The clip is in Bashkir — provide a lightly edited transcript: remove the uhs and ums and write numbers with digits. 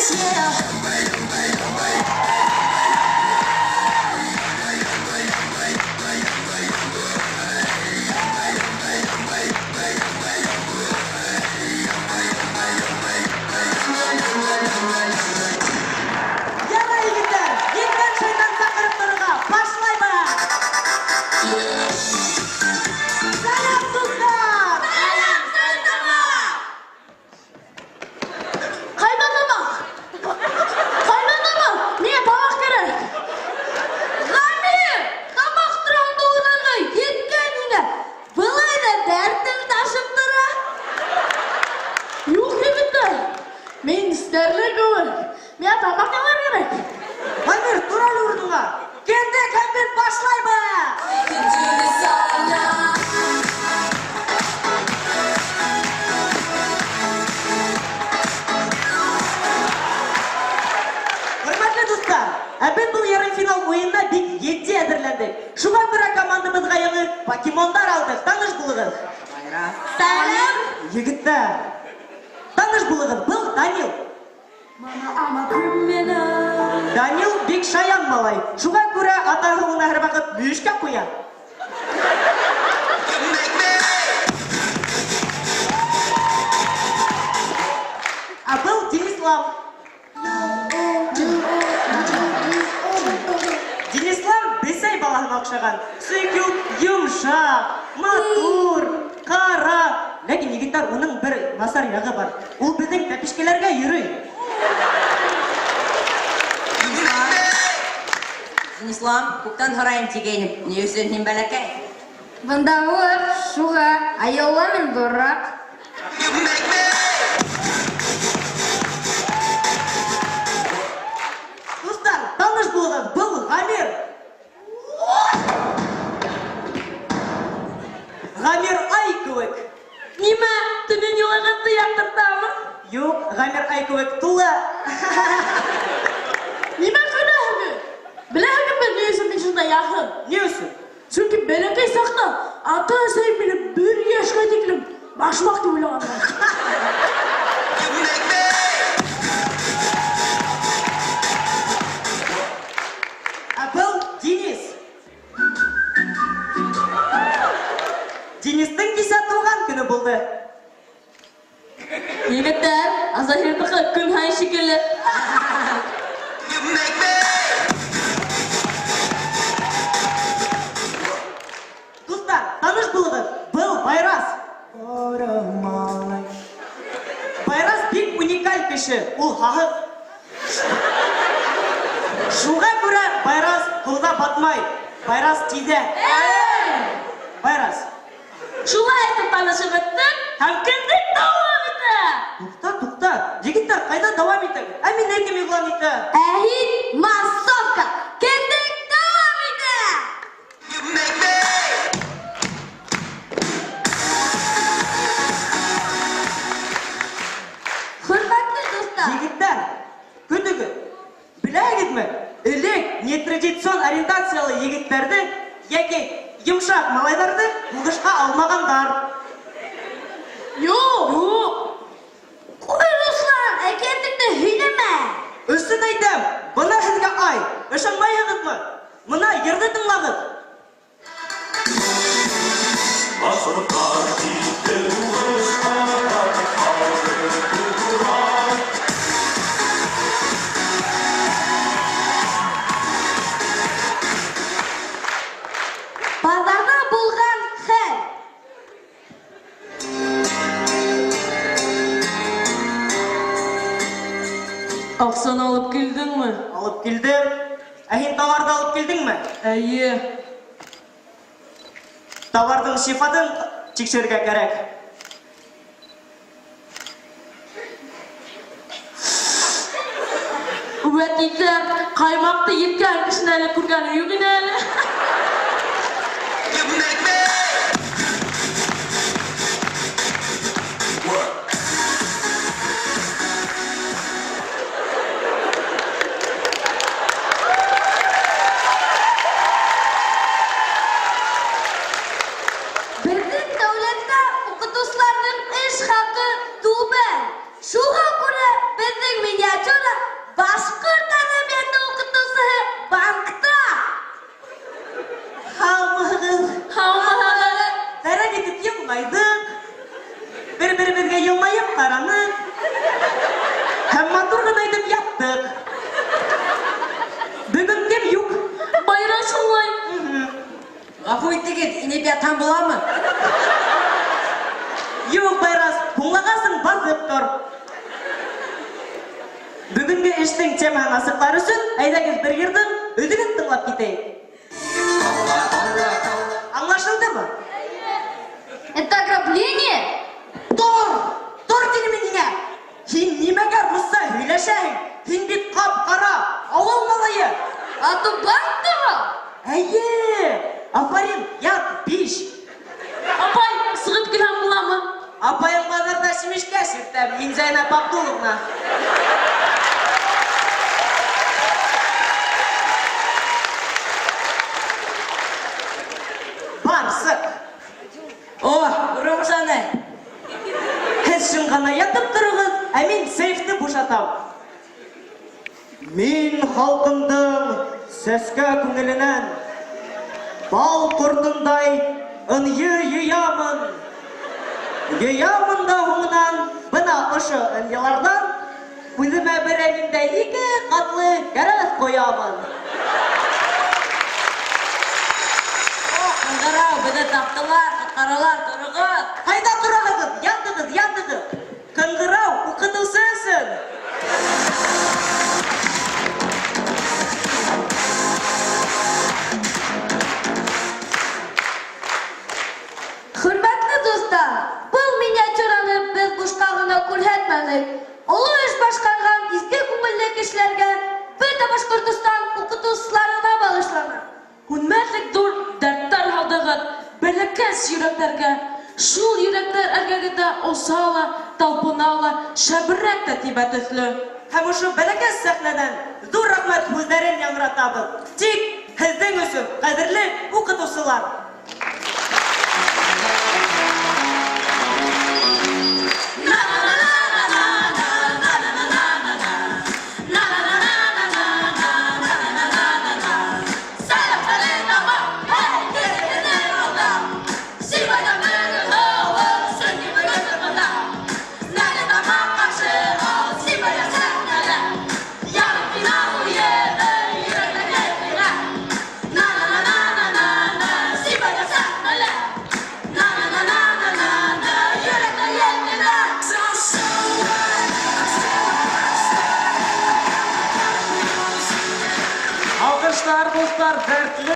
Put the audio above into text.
this year. Ярай, егетләр, еткән шайтан саҡырып торорға, башлайбыҙ! Сәләм, дуҫтар! Сәләм, Стәрлетамаҡ! Ҡайҙа тамаҡ? Ҡайҙа тамаҡ? Миңә тамаҡ кәрәк. Ғамир, тамаҡ тураһында уйларға еткән инде. Былай ҙа дәртең ташып тора. Юҡ, егеттәр, мин Стәрле кеүек. Миңә тамаҡ ялғар кәрәк. Ғамир, тор әле урыныңа. Кендек һәм беҙ башлайбыҙ! We can do this all night. Хөрмәтле дуҫтар, ә беҙ был ярымфинал уйынына бик етди әҙерләндек. Шуға күрә командабыҙға яңы покемондар алдыҡ. Таныш булығыҙ. Сәләм! Егеттәр, таныш булығыҙ. Был Данил. Mama, I'm a criminal. Данил бик шаян малай. Шуға күрә атаһы уны һәр ваҡыт мөйөшкә ҡуя. Ә был Динислам. Динислам бесәй балаһына оҡшаған. Сөнки ул йомшаҡ, матур, ҡара. Ләкин, егеттәр, уның бер насар яғы бар. Ул беҙҙең тәпишкәләргә йөрөй. Динислам, күптән һорайым тигәйнем, ни өсөн һин бәләкәй? Бында ауыр, шуға айыула мин ҙурыраҡ. Дуҫтар, таныш булығыҙ, был Ғамир. Ғамир ай кеүек. Нимә, төнөн йылығыҙҙы яҡтыртамы? Юҡ, Ғамир ай кеүек тулы. Нимә көләһегеҙ? Беләһегеҙме, ни өсөн мин шундай яһын? Ни өсөн? Сөнки бәләкәй саҡта ата-әсәйем мине бер йәшкә тиклем башмаҡ тип уйлағандар. Ә был Денис. Денистың кисә тыуған көнө булды. Егеттәр, Азаһирҙыҡы көн һайын шикелле. Дуҫтар, таныш булығыҙ, был Байрас. Байрас бик уникаль кеше, ул һаһыҡ. Шуға күрә Байрас һыуҙа батмай. Байрас тиҙә. Байрас. Шулай итеп танышып бөттөк һәм кендек дауам итә. Туҡта, туҡта. Егеттәр, ҡайҙа дауам итәгеҙ? Ә мине кем иғлан итә? Ә һин массовка. Кендек дауам итә. Хөрмәтле дуҫтар. Егеттәр, көтөгөҙ. Беләһегеҙме, элек нетрадицион ориентациялы егеттәрҙе йәки йомшаҡ малайҙарҙы һуғышҡа алмағандар. Юҡ, юҡ. Ҡуй, Руслан, әкиәтеңде һөйләмә. Өсөн әйтәм, бына һеҙгә ай. Ышанмайһығыҙмы? Бына йырҙы тыңлағыҙ. Басырға китте һуғышҡа, алды тура. Баҙарҙа булған хәл. Аҡсаны алып килдеңме? Алып килдем. Ә һин товарҙы алып килдеңме? Эйе. Товарҙың сифатын тикшерергә кәрәк. Үәт итәр, ҡаймаҡты еткән кешене әле күргәне юҡ ине әле. Беҙҙең дәүләттә уҡытыусыларҙың эш хаҡы түбән. Шуға күрә беҙҙең миниатюра Яттыҡ. Бөгөн кем юҡ? Байрас шулай. Ғәфү итегеҙ, инеп ятһам буламы? Юҡ, Байрас, һуңлағанһың, баҫып тор. Бөгөнгө эштең темаһын асыҡлар өсөн, әйҙәгеҙ бер йырҙың өҙөгөн тыңлап китәйек. Аңлашылдымы? Это ограбление? Тор! Тор тинем мин һиңә! Һин нимәгә русса һөйләшәһең? Һин бит ҡап-ҡара, ауыл малайы. А то банк тора. Әйе! Афарин, ят, биш. Апай, сығып килһәм буламы? Апайың баҙарҙа семешкә сиртә, Минзәйнәп Абдуловна. Бар, сыҡ. О, күреп бушаны. Һеҙ шым ғына ятып тороғоҙ, ә мин сейфты бушатам. Мин халҡымдың сәскә күңеленән бал ҡортондай ынйы йыямын. Йыямын да һуңынан бына ошо ынйыларҙан үҙемә берәй ниндәй ике ҡатлы кәрәҙ ҡоямын. О, ҡыңғырау, беҙҙе таптылар, ҡотҡаралар, тороғоҙ. Ҡайҙа тораһығыҙ? Ятығыҙ, ятығыҙ. Ҡыңғырау уҡытыусы өсөн. Хөрмәтле дуҫтар, был миниатюраны беҙ бушҡа ғына күрһәтмәнек. Оло эш башҡарған изге күңелле кешеләргә, бөтә Башҡортостан уҡытыусыларына бағышлана. Һүнмәҫлек ҙур дәрттәр һалдығыҙ бәләкәс йөрәктәргә. Шул йөрәктәр эргәгеҙҙә оса ла, талпына ла, шәберәк тә тибә төҫлө. Һәм ошо бәләкәс сәхнәнән ҙур рәхмәт һүҙҙәрен яңғыратабыҙ. Тик һеҙҙең өсөн, ҡәҙерле уҡытыусылар. Алҡыштар, дуҫтар, дәртле.